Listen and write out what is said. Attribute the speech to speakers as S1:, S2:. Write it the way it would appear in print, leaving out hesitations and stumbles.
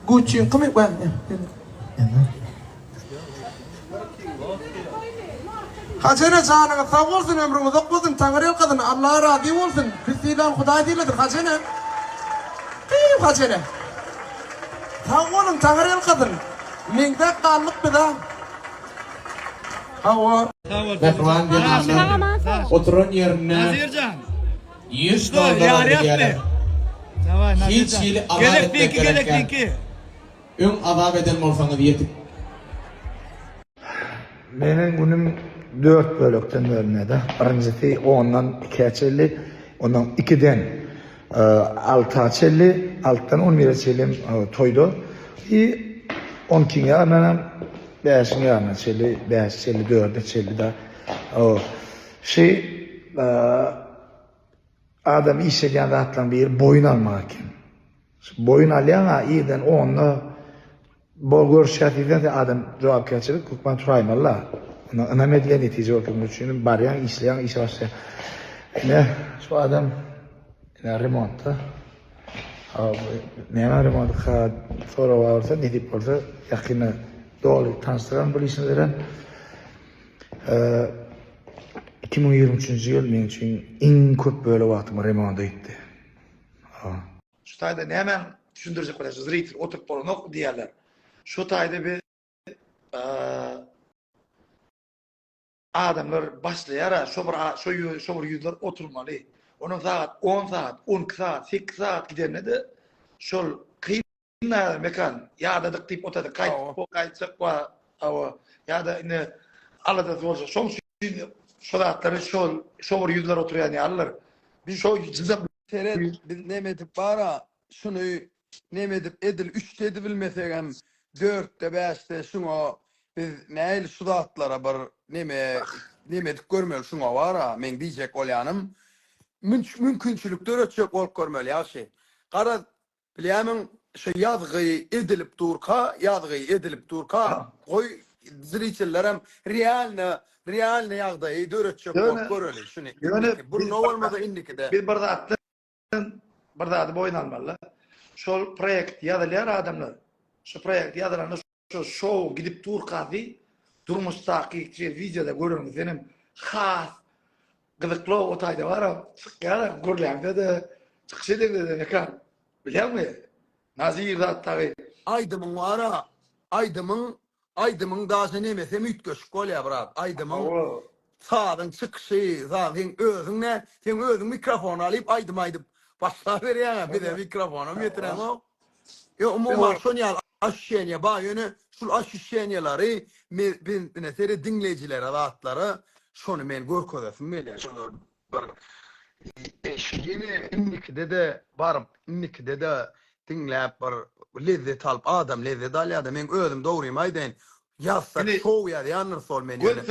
S1: Gucci'ňkymy? Wä. Hajy ene janyňyz sag bolsun ömrüň uzak bolsun Taňry ýalkasyn Alla razy bolsun biz sylan Hudaý sylasyn Hajy ene Gyýw Hajy ene Sag boluň Taňry ýalkasyn Meňzäp galdyk biza Hawa.
S2: Mähriban zenanlar oturan ýerinde 100 dollar berýärler. Hiç hili azap etmek gerek däl. Öň azap eden bolsaňyz ýetip.
S3: Meniň günüm dört bölekden bölünýär-de. Birinjisi ondan ikä çenli, ondan ikiden alta çenli, altydan on bire çenli hem toýda. I on ikiň ýaryndan hem bäşiň ýaryna çenli, bäşe çenli, dörde çenli-de. Şi adam iş edýän zatlaryň biri boýun almak eken. Şu boýun alýaň-a irden onda bol görüşýäs diýseň sen adam jogapkärçilik hökman turaýmaly-la. Onda ynam edilýär netije görkezmek üçin barýaň işleýäň işe başlaýaň. Ine şu adam ine remontda. Näme remonty ka sorag bar bolsa nesip bolsa ýakynda doly tanyşdyraryn bu işimiz bilen. 2023-nji ýyl meň üçin iň köp bölek wagtym remonta gitdi.
S4: Şu taýda nämäni düşündirjek bolýar, şu zritel oturyp bolanok diýýärler. Şu taýda biz adamlar başlaýar-a, şo bir şo şo bir ýüzler oturmaly. Onuň sagat 10 sagat, 12 sagat, 8 sagat gidende-de şol kyn Mekan, ýadadyk diýip otadyk, gaýtjak, gaýtjak wa, hawa, ýa-da indi aladasy bolsa, şoň üçin şo zatlary şol, şo bir ýüzler oturýan ýalydyr.
S5: Biz
S4: Şo jyda
S5: Seret, biz neme edip bara, şuny neme edip edil üçde edibilmesegem, dörtde, bäşde şuňa biz nähili şu zatlara bir neme, neme edip görmeli şuňa bara, meň diýjek bolýanym, mümkinçilik döretjek bolup görmeli ýagşy. Garaz, Bilýämiň, şu ýazgy edilip durka, ýazgy edilip durka, goý zritellerem realno, realno ýagdaýy döretjek bolup göreli şuny.
S4: Ýöne
S5: bunda bolmasa indikide.
S4: Biz bir zatdan bir zady boýun almaly. Şol proýekt ýazylýar adamlar. Şu proýekt ýazylanda Şo şou gidip durkasy durmuşdaky wideoda göreniňizdenem has gyzykly o taýda bar-a çykýar gürläňde-de çykyş edeňde-de Mekan bilýäňmi Nazir zat dagy.
S5: Aýdymyň bar-a aýdymyň aýdymyň daže nemesem üýtgeşik bolýar brat aýdymyň sazyň çykyşy saz seň özüň nä seň özüň mikrofon alyp aýdym aýdyp başlaberýäňä bize mikrofonam ýetireňok. Ýok umuman şon ýaly aşuşeniýa bar ýöne şul aşuşeniýalary me biz ine seret diňleýjilere zatlara şony men görkezesim gelýär şolar bir ýene indikide-de baryp indikide-de diňläp bir lezzet alyp adam lezzet alýada meň özüm dogrymy aýdaýyn ýazsak şow ýazýandyrys ol men ýöne.